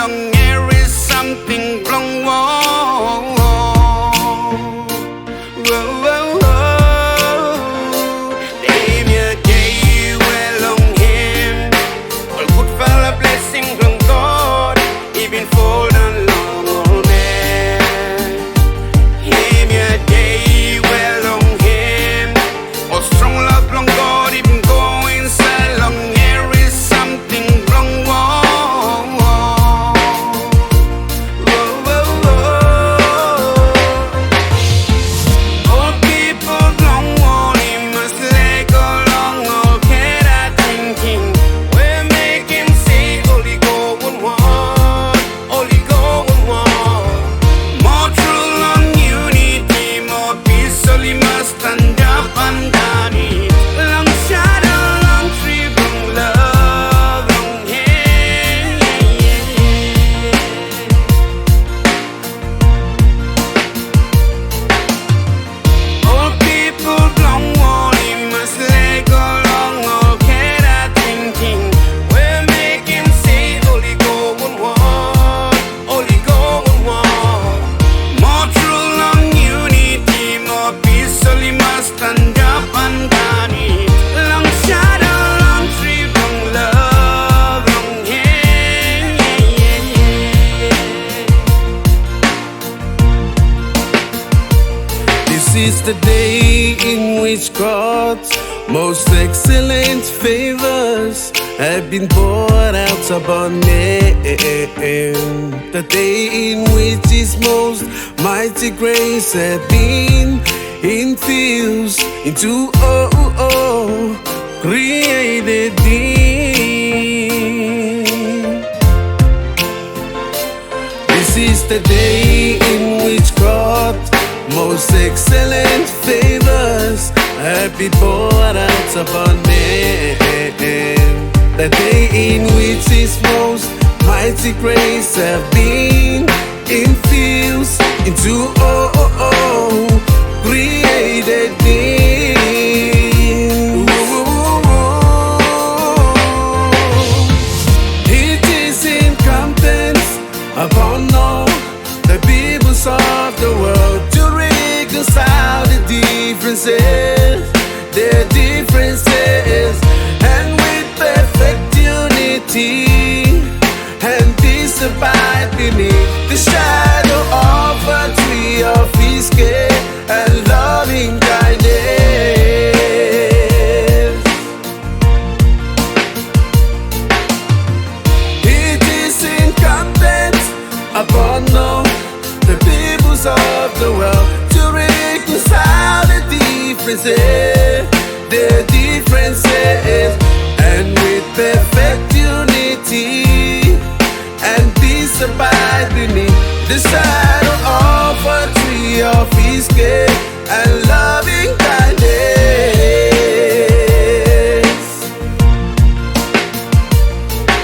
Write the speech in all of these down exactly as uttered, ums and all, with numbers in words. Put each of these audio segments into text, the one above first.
Long here is something wrong, whoa, whoa, whoa, whoa. Name your day well long him. All good fala blessing from God, even fall down long old man. Name your day well long him. All strong love long God, even go inside long here is something wrong, whoa, whoa, whoa, whoa. All people long whoa, he must let go long all care and thinking. We make him say, only go one whoa. Only go one whoa. More true long unity, more peace, only must stand up underneath. Long shadow, long tree, long love, long hand. All people long whoa, he must let go long all care and thinking. We make him say, only go one whoa, only go one whoa. More true long unity, more peace, only must stand up underneath. Long shadow, long tree, long love, long hand. This is the day in which God's most excellent favors have been poured out upon me. The day in which His most mighty grace have been infused into all created being. This is the day in which God's most excellent favors have been poured out upon me. The day in which His most mighty grace have been infused into all created being. It is incumbent upon all the peoples of the world to reconcile the differences, the differences, and with perfect unity and peace abide beneath the shadow of a tree of His care and loving kindness. It is incumbent upon all the peoples of the world to reconcile the differences, the differences, and with perfect unity and peace abide beneath the shadow of a tree of His care and loving kindness.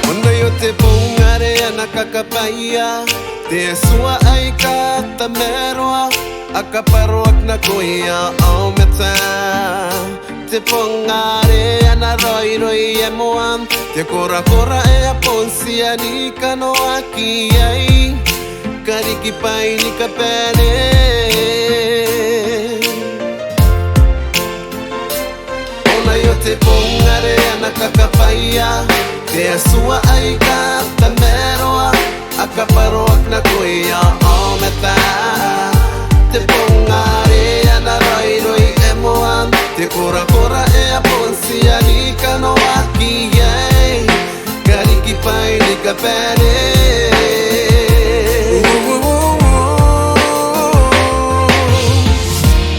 Moanna io te bong are ana kakabwaia te Atua aika tamaroa, a kabwaroaki nakoia aomata. Te bong are ana raoiroi e moan te korakora ae a bon tia ni kanoaki iai, kariki bwai ni kabane. Moanna io te bong are ana kakabwaia te Atua aika tamaroa, a kabwaroaki nakoia aomata. Te bong are ana raoiroi e moan te korakora ae a bon tia ni kanoaki iai, kariki bwai ni kabane.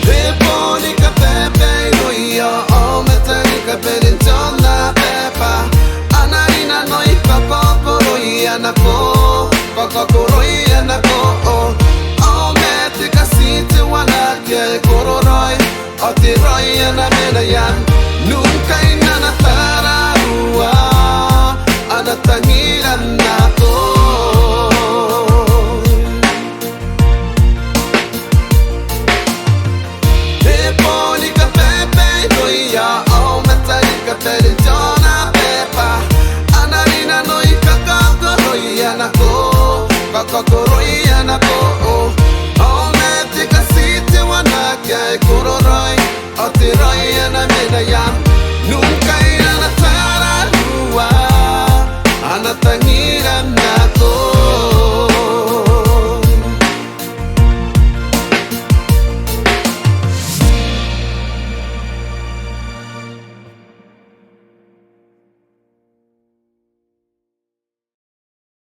Te bong ni kabane irouia aomata ni kabane n te aonnaba, a na rinanoi kakoroia nako, kakoroia nako. Ao ma te katiteuana ke kororoi, ao te raoi ana mena ian, nunkai nana tararua, ana tangira nako. Te bong ni kabane irouia aomata ni kabane n te aonnaba, a na rinanoi kakoroia nako, Ako